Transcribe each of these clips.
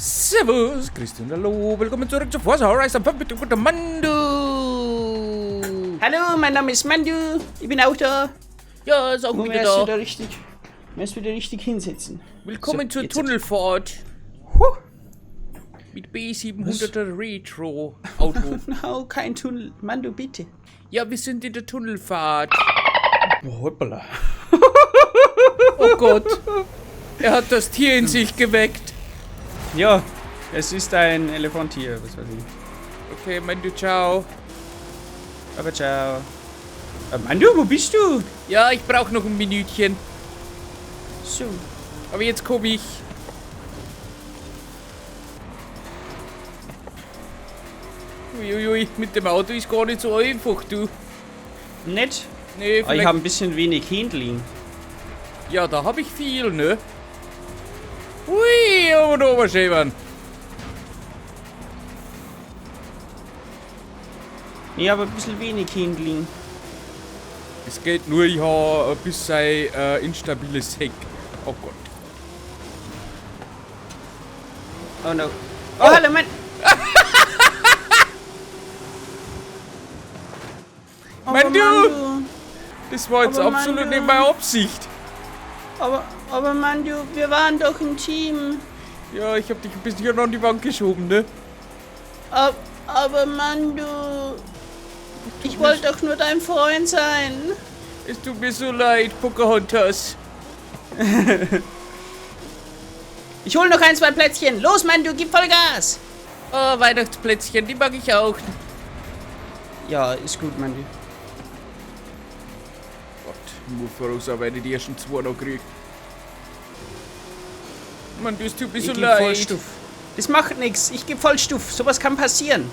Servus, Christian, hallo, willkommen zurück zu Forza Horizon 5 mit dem guten Mandu. Hallo, mein Name ist Mandu, ich bin auch da. Ja, ist auch Muss wieder mir da. erst wieder richtig hinsetzen. Willkommen So, zur jetzt. Tunnelfahrt. Huh. Mit B700er Retro Auto. No, kein Tunnel. Mandu, bitte. Ja, wir sind in der Tunnelfahrt. Boah, hoppala. Oh Gott. Er hat das Tier in sich geweckt. Ja, es ist ein Elefanttier, was weiß ich. Okay, Mandu, ciao. Aber ciao. Mandu, wo bist du? Ja, ich brauche noch ein Minütchen. So. Aber jetzt komme ich. Uiuiui, mit dem Auto ist gar nicht so einfach, du. Nett. Nee, Ah, ich vielleicht... habe ein bisschen wenig Handling. Ja, da habe ich viel, ne? Ui, und Oberschäbern. Ich habe ein bisschen wenig Handling. Es geht nur, ich habe ein bisschen instabiles Heck. Oh Gott. Oh no. Oh, hallo, Mann. Aber Mandu! Mandu. Das war jetzt Aber absolut Mandu. nicht meine Absicht. Aber Mandu, wir waren doch ein Team. Ja, ich habe dich ein bisschen an die Wand geschoben, ne? Aber Mandu, ich wollte doch nur dein Freund sein. Es tut mir so leid, Pocahontas. Ich hol noch ein, zwei Plätzchen. Los, Mandu, gib Vollgas. Oh, Weihnachtsplätzchen, die mag ich auch. Ja, ist gut, Mandu. Gott, nur voraus, aber ich die ersten zwei noch krieg. Mann, das tut mir Ich so geb leid. Vollstuff. Das macht nichts. Ich geb Vollstuff. Sowas kann passieren.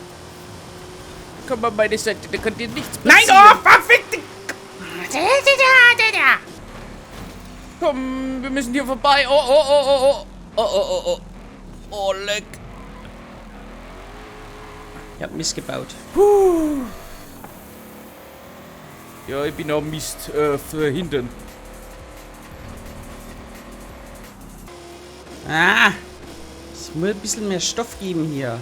Komm an meine Seite, da kann dir nichts Nein, passieren. oh, verfickte... Komm, wir müssen hier vorbei. Oh, oh, oh, oh, oh. Oh, oh, oh, oh. Oh, leck. Ich hab Mist gebaut. Puh. Ja, ich bin am Mist verhindern. Ah, es muss ein bisschen mehr Stoff geben hier.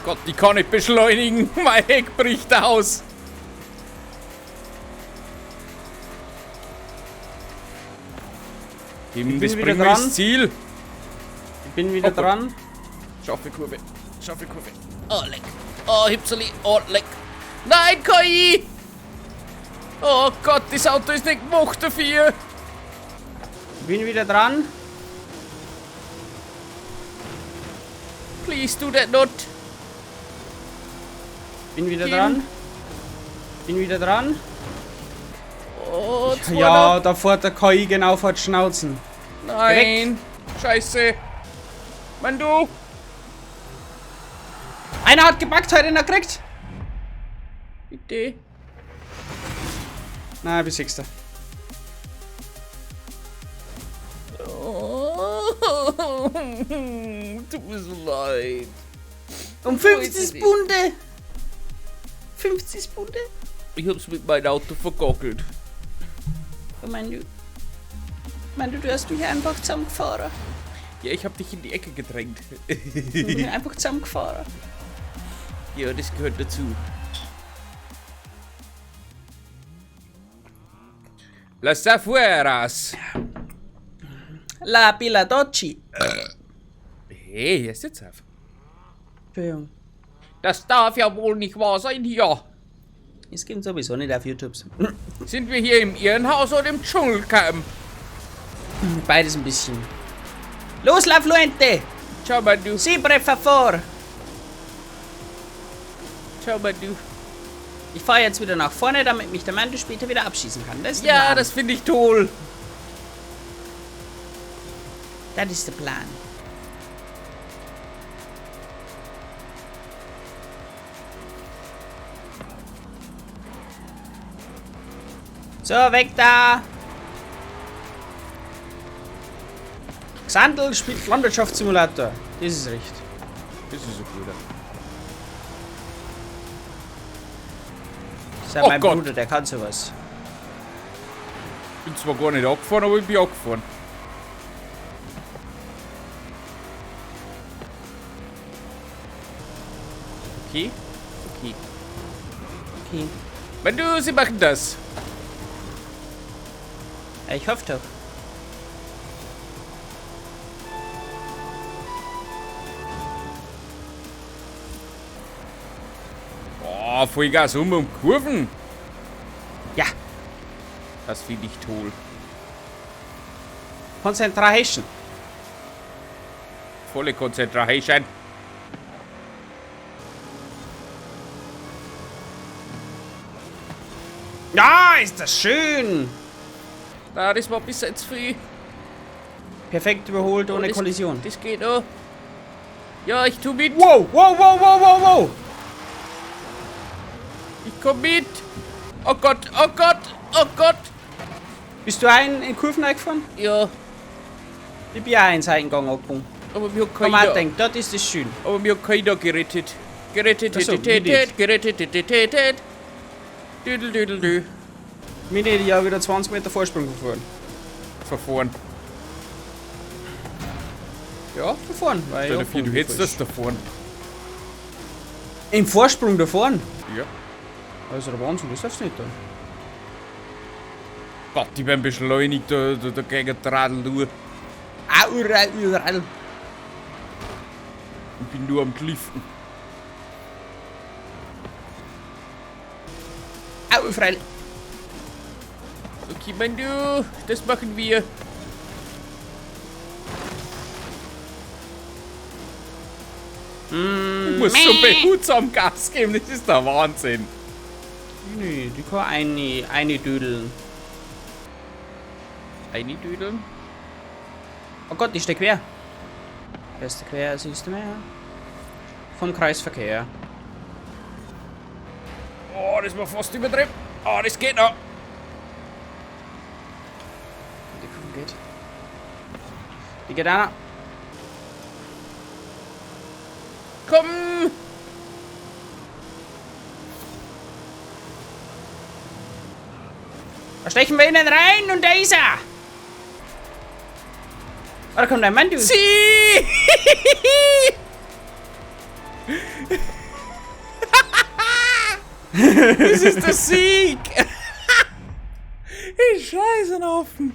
Gott, ich kann nicht beschleunigen. Mein Heck bricht aus. Kim, bin das wieder bringen wir dran. ins Ziel. Ich bin wieder Oh Gott. dran. Scharfe Kurve. Scharfe Kurve. Oh, leck. Oh, Hipseli. Oh, leck. Nein, KI! Oh Gott, das Auto ist nicht gemacht dafür. Bin wieder dran. Please do that not. Bin wieder Kim. dran. Bin wieder dran. Oh, zwei Ja, noch. da fährt der KI genau vor die Schnauzen. Nein. Scheiße. Mann, du. Einer hat gebackt, heute einer kriegt. Bitte. Na, bis Sechster. Oh, tut mir so leid. Um weiß 50 nicht. Bunde. 50 Bunde. Ich hab's mit meinem Auto vergockelt. Oh, Mandu. Mandu, du hast mich einfach zusammengefahren. Ja, ich hab dich in die Ecke gedrängt. Du hast mich einfach zusammengefahren. Ja, das gehört dazu. Las afueras. La Piladocci. Hey, hier ist jetzt auf. Entschuldigung. Das darf ja wohl nicht wahr sein hier. Es gibt sowieso nicht auf YouTube. Sind wir hier im Irrenhaus oder im Dschungelcamp? Beides ein bisschen. Los, La Fluente! Ciao, Mandu. Si, per favor! Ciao, Mandu. Ich fahre jetzt wieder nach vorne, damit mich der Mandu später wieder abschießen kann. Das ist der Ja, Plan. das finde ich toll. Das ist der Plan. So, weg da! Xandl spielt Landwirtschaftssimulator. Das ist recht. Das ist ein guter. Das ist ja Oh mein Gott. Bruder, der kann sowas. Bin zwar gar nicht angefahren, aber ich bin angefahren. Okay. Okay. Okay. Wenn du, sie machen das. Ja, ich hoffe doch. Oh, Vollgas um Kurven. Ja. Das finde ich toll. Concentration. Volle Konzentration. Ja, ist das schön. Na, das war bis jetzt viel. Perfekt überholt ohne Oh, das, Kollision. Das geht auch. Ja, ich tu mit. Wow, wow, wow, wow, wow, wow. Ich komm mit. Oh Gott, oh Gott, oh Gott. Bist du einen in Kurven eingefahren? Ja, Ich bin auch in Seitengang abgebogen. aber mir hat Komm mal, keiner, denk, dort ist es schön. aber mir hat keiner gerettet. Gerettet, Ach so, gerettet, wie nicht? gerettet, gerettet. Düdel, düdel, dü. Mir hätte ich ja wieder 20 Meter Vorsprung verfahren. Verfahren. Ja, verfahren. Weil Stell ich dir vor, du abgebogen hättest bin. das da vorn. Im Vorsprung da vorn? Ja. Also der Wahnsinn, das darfst du nicht tun. Gott, die werden beschleunigt, da gegen den Radl durch. Au, überall. Ich bin nur am Driften. Au, überall. Okay, mein du, das machen wir. Ich muss so behutsam Gas geben, das ist der Wahnsinn. Nee, die kann eine düdeln. Eine düdeln? Oh Gott, ich steck quer. Beste quer, siehst du mehr. Vom Kreisverkehr. Oh, das war fast übertrieben. Oh, das geht noch. Die Kurve geht. Die geht auch noch. Komm! Da stechen wir innen rein und da ist er! Oh, da kommt ein Mann, du. Sieh! Das ist der Sieg! Ich scheiße einen Haufen.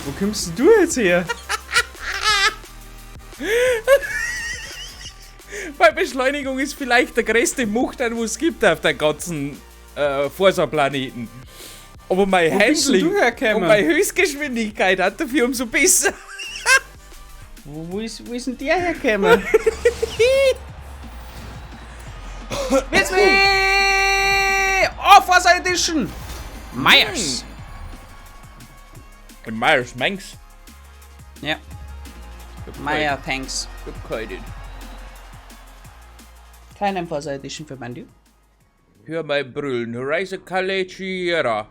Wo kommst denn du jetzt her? Weil Beschleunigung ist vielleicht der größte Muchtern, wo es gibt auf der ganzen Forsa-Planeten. Aber mein Wo bist denn Handling du hergekommen? und meine Höchstgeschwindigkeit hat dafür umso besser. Wo ist denn der hergekommen? Jetzt mich! Oh, Forza Edition! Myers! Hm. Myers Manx. Ja, Meyer, thanks. Ich hab keine. Keine Forza Edition für Mandu. Hör mal brüllen. Horizon Caleciera.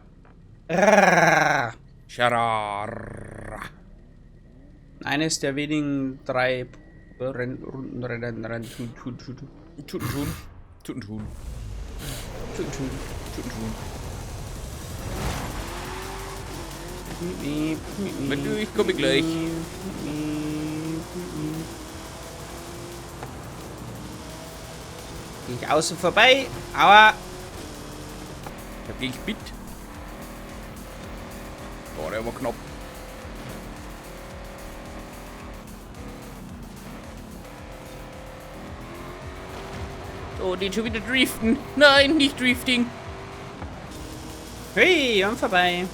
Sierra. Eines der wenigen 3 Runden Rennen, Rennen, tun, tun, tun, tun. Tun, tun. Tun, tun. Tun, tun. Tun, tun. Wenn du, ich komme gleich. Geh ich außen vorbei. Aua. Da geh ich mit. Oh, der war knapp. Oh, den schon wieder driften. Nein, nicht drifting. Hey, und vorbei.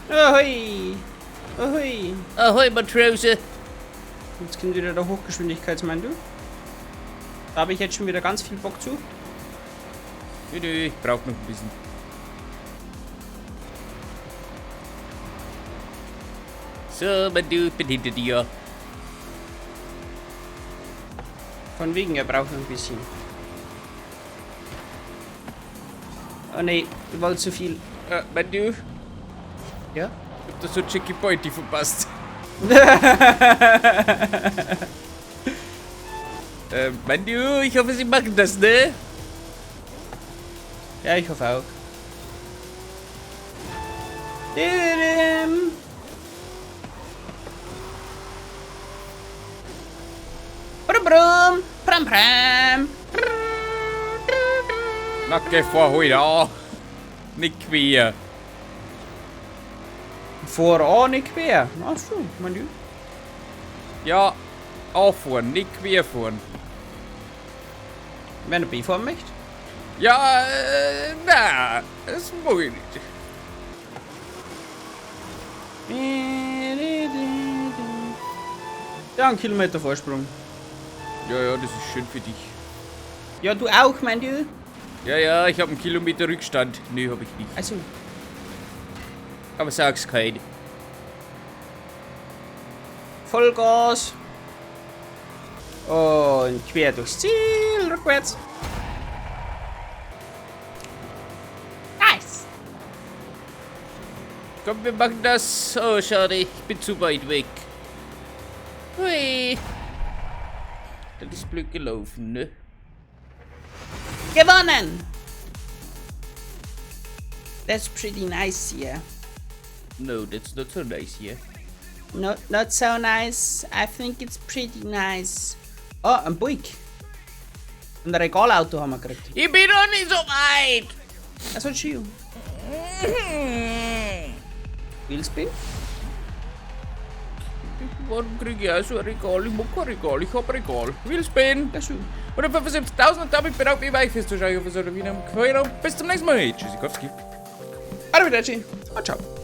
Ahoi! Ahoi! Ahoi, Matrose. Jetzt kommt wieder der Hochgeschwindigkeitsmandu. Da habe ich jetzt schon wieder ganz viel Bock zu. Nö, nö, ich brauch noch ein bisschen. So, Mandu, ich bin hinter dir. Von wegen, er braucht noch ein bisschen. Oh ne, ich wollte zu viel. Mandu, Ja? ich hab da so Jackie Pointy verpasst. Mandu, ich hoffe, Sie machen das, ne? Ja, ich hoffe auch. Didim. Brum brum, pram pram. Na, geh vor, hol an. Nicht quer. Vor an, nicht quer. Ach so, mein du. Ja, auffahren, nicht quer fahren. Wenn du B fahren möchtest. Ja, na, das mag ich nicht. Ja, ein Kilometer Vorsprung. Ja, ja, das ist schön für dich. Ja, du auch, mein du. Ja, ja, ich habe einen Kilometer Rückstand. Nö, hab ich nicht. Also, Aber sag's kein. Vollgas. Und quer durchs Ziel, rückwärts. Nice. Komm, wir machen das. Oh, schade, ich bin zu weit weg. Hui. Das ist blöd gelaufen, ne? Gewonnen. That's pretty nice here. No, that's not so nice here. Not so nice. I think it's pretty nice. Oh, ein Buick. Ein Regalauto haben wir gekriegt. Ich bin noch nicht so weit. Also schön. Wheelspin? Warum kriege ich auch so ein Regal? Ich mag kein Regal, ich hab Regal. Wheelspin. Ja, schön. 175.000 und damit bedanke ich mich fürs Zuschauen. Ich hoffe, es hat euch gefallen und bis zum nächsten Mal. Tschüssikowski. Arrivederci. Und ciao.